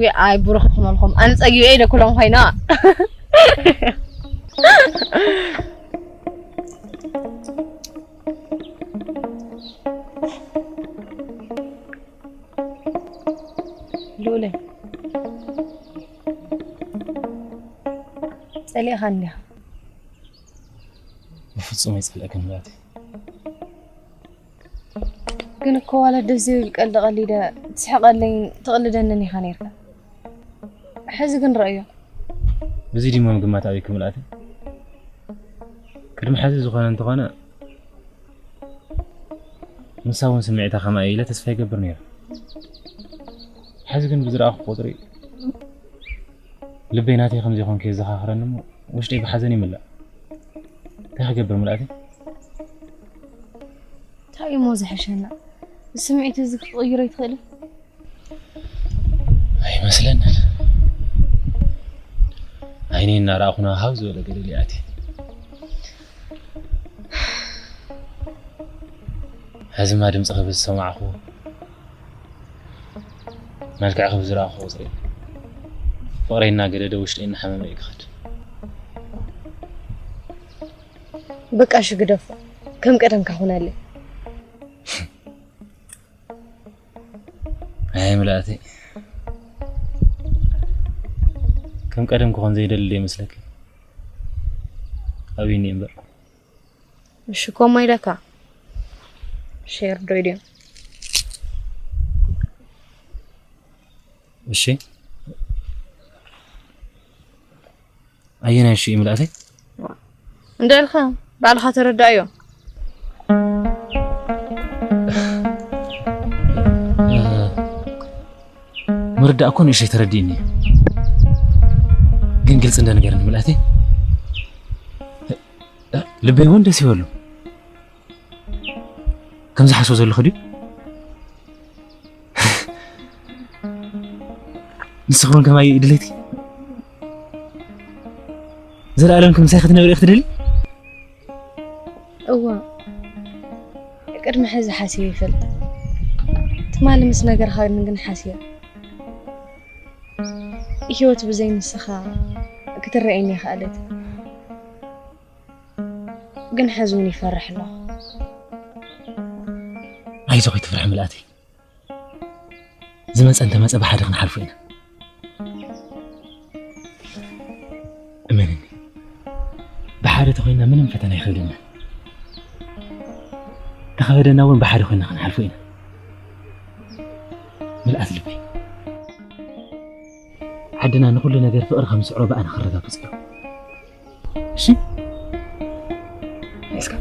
ዊ ኣይ ብሩኽ ክመልኹም ኣነ ጸጊበ ኢለ ኩሎም ኮይና። ሉለ ጸሊእኻ እንዲያ። ብፍጹም ኣይጸልእክን ምራተይ። ግን እኮ ዋላ ደስ ዝብል ቀልዲ ቀሊደ ትስሕቀለይን ትቕልደንን ኢኻ ነይርካ። ሕዚ ግን ረእዮ። እዚ ድማ ምግማት ኣበይ ክምልኣት? ቅድሚ ሕዚ ዝኾነ እንተኾነ ንሳ እውን ስምዒታ ከምኣ ኢለ ተስፋ ይገብር ነይረ። ሕዚ ግን ብዝረኣኹ ቁፅሪ ልበይ ናተይ ከም ዘይኮንክ የዘኻኽረኒ እሞ ውሽጠይ ብሓዘን ይምላእ። እንታይ ክገብር ምልኣተይ? እንታይ እሞ ዝሕሸና? እዚ ስምዒት እዚ ክትቕይሮ ይትኽእል? ኣይመስለንን። ዓይነይ እናረኣኹና ሃው ዝበለ ገደል ይኣቲ። ሕዚማ ድምፂ ክብዝሰማዕኹ መልክዕ ክብዝረኣኹ ቁፅሪ ፍቕረይ እናገደደ ውሽጠይ እናሓመመ እዩ ክኸድ። በቃ እሺ ግደፎ። ከም ቀደምካ ኩነለይ። ኣይ ምልኣተይ፣ ከም ቀደም ክኾን ዘይደሊ ዶ ይመስለኪ? ኣብዩኒ እምበር። እሺ ኮማ ኢለካ። ሼር ዶ ኢድዮም? እሺ ኣየናይ እሺ እዩ ምልኣተይ? እንዳልካ ባዕልኻ ተረዳእዮ። ምርዳእ እኮ ንእሽተይ ተረዲእኒ እዩ። ግን ግልፂ እንደ ነገርኒ ምልኣተይ ልበይ እውን ደስ ይበሉ። ከም ዝሓስቦ ዘለኹ ድዩ? ንስኺ እውን ከማይ ድሌትኪ ዘለኣለም ከም ምሳይ ክትነብሪ ኢኺ ትደሊ? እዋ ቅድሚ ሕዚ ሓስየ ይፈልጥ። ትማሊ ምስ ነገርካ ግን ሓስየ ህይወት ብዘይ ንስኻ ክትረአየኒ ይኸኣለት። ግን ሕዚ እውን ይፈርሕ ኣለኹ። ኣይዞኺ ትፍርሒ ምልኣተይ። ዝመፀ እንተመፀ ብሓደ ክንሓልፎ ኢና። እመንኒ ብሓደ ተኾይና ምንም ፈተና ይኸብደና። ተኸበደና እውን ብሓደ ኮይና ክንሓልፎ ኢና። ምልኣት ልበይ። ዓድና ንኹሉ ነገር ፍቕሪ ከም ዝስዕሮ ብኣና ክረጋግፅ እዩ። እሺ? እስካ